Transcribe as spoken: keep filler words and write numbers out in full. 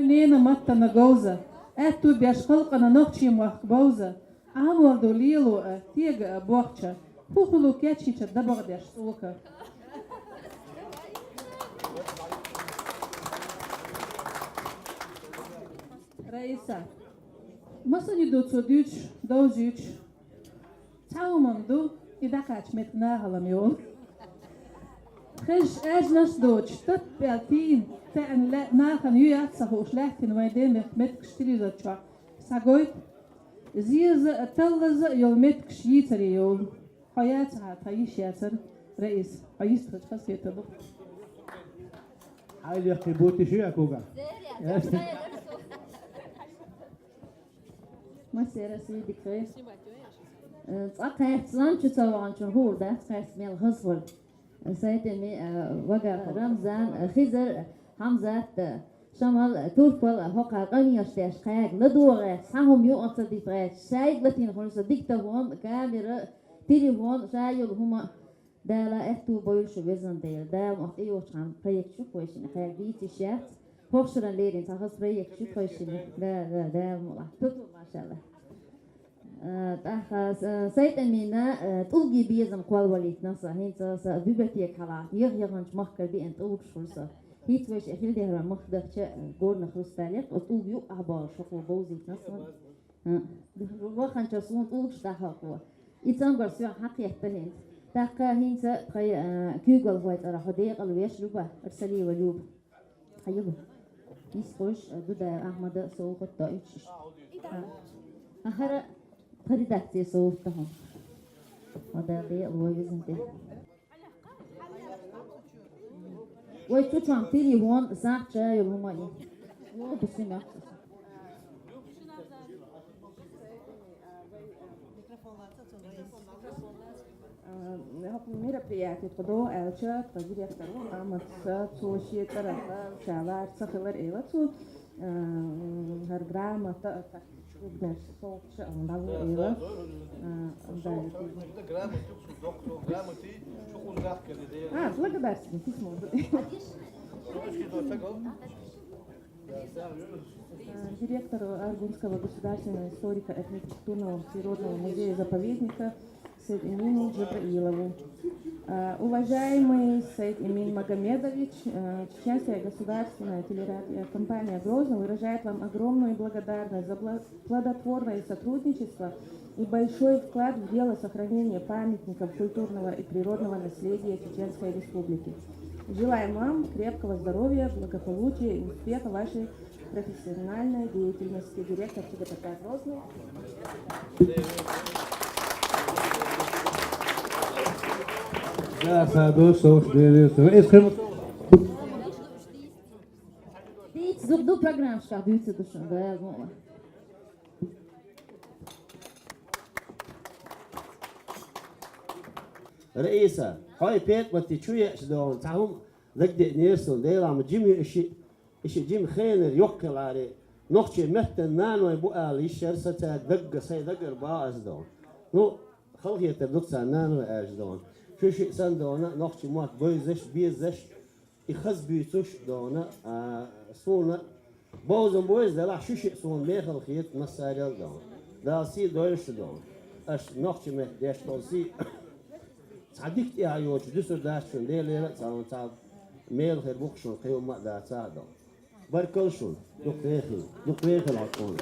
Ненан маттана говза, аьтту беш халкъана нохчий мохк бовза, Ӏамор ду лело а, тега а бохча, хӀу хулу кечйича дабагӀа деш цӀока. Раиса. Масани ду цо дуьйцуш, довзуьйтуш? Цхьа хӀумам ду, и дӀакхаьчча метка нахалам йолу. Хезаш аьжнаш доцуш, таппел тийна, таьӀна лаьа нахана ю яц ца хууш лаьттина вайн ден мет-, меткаш телевизор чохь. Схьагойта, зеза а, таллаза а йолу меткаш йийцаре йолу. Хьо яцахьа, тхан йиш яцара, Раис, хьо йистхуьлуш хазахетар бу. Хьайла яккхий бу ти шу я куга? Массерас вийдиг хир. Э, цкъа кхаьчча, лам чу ца ваханчун хуур дац, кхаьчча мел хазахуьлу. Э, Сайтами, э, вага Рамзан, э, Хизар, Хьамзат, э, Шамал, э, Турпал, э, хӀокхара къамелаш деш кхаьга ладогӀа гӀерташ, цхьа хӀума юкъа ца дита гӀерташ, шайга латийна хуьлу со диктофон, камера, телефон, ша йолу хӀума. Дала аьтту бойла шу, везан Дела. Дала ма тӀейогӀучу ханна проект шу тхойшинна, кхаьга дийца йиш яц. ХӀокху шарна лерина цхьа хаза проект шу тхойшинна. Да, да, Дала мукъ лахь. Ту-ту, машалла. А, тӀаккха, а, Сайтамина, а, тӀулгийн безам кхоллавалийта нах со. ХӀинца со библиотека хьалха, яха-яханчу махкара деана тӀулгаш хуьлу со. ХӀинца вайша хила дехар мах дахча, а, горна хрусталь, оцу тӀулга юкъахь болуш хӀокхо бовзийтина со. А, ваханчо суна тӀулгаш дӀахьокхо. И цамгар соьгахь хьакхетта хӀинца. ТӀаккха хӀинца тхайн, а, куьйгалхой цӀарах хьо декъала веш, Люба, Арсалиева Люба. Хьайила. Йистхуьлуш, а, Дудаев Ахьмада сов хӀотто иччиш. А, хӀара тхан редакция сов хӀотто хьуна. Хьо Дала декъала вой везан тӀе. Вай цу чохь телефон, сахьт, чай, хӀума а йи. О, бусина. А, хӀокху мероприятие тхо до аьлча, тхан директор ву Ахьмад, цо шен цӀарах ша лара ца хилар эла цо, а, хӀара грамота, а, Гугнаш, солча, а, дӀаву эла. А, да. А, благодарственное письмо. А, директору Аргунского государственного историко-архитектурного природного музея-заповедника Саид-Эмину Джабраилову. А, уважаемый Саид-Эмин Магомедович, а, Чеченская государственная телерадиокомпания «Грозный» выражает вам огромную благодарность за бла-, плодотворное сотрудничество и большой вклад в дело сохранения памятников культурного и природного наследия Чеченской Республики. Желаем вам крепкого здоровья, благополучия и успеха в вашей профессиональной деятельности. Директор ЧГТП «Грозный». Да, саду, что уж, эскрим. Дийца зур ду программашкахь дуьйцур ду шуна, да, ну. Раиса, хьой петмати чу еъча догӀун цхьа хӀума дагадеънера суна, Делахь ма жима ю и шиъ, и шиъ жима хенара йоккхаяларе, нохчийн меттан наной бу ала йиш яра сан цаьрга дагга, сайн дагара баха аса догӀун. Ну, халахетар ду царна наной аьлча догӀун. Шу шиъ санна догӀун, нохчийн мотт бевзаш, безаш, и хаза буьйцуш догӀун, а, суна бовзам бу иза делахь, шу шиъ суна мехала хета массарел а догӀун. Дала сий дойла шу догӀун. Аша нохчийн меттан деш долу сий цхьа дика тӀехь йоцуш дуьсур дац шуна, Делера а цхьа, цхьа мела хир бу-кх шуна, кхин хӀумма а дацахь а догӀун. Баркалла шуна, дукха вехийла, дукха вехийла хьо тхуна.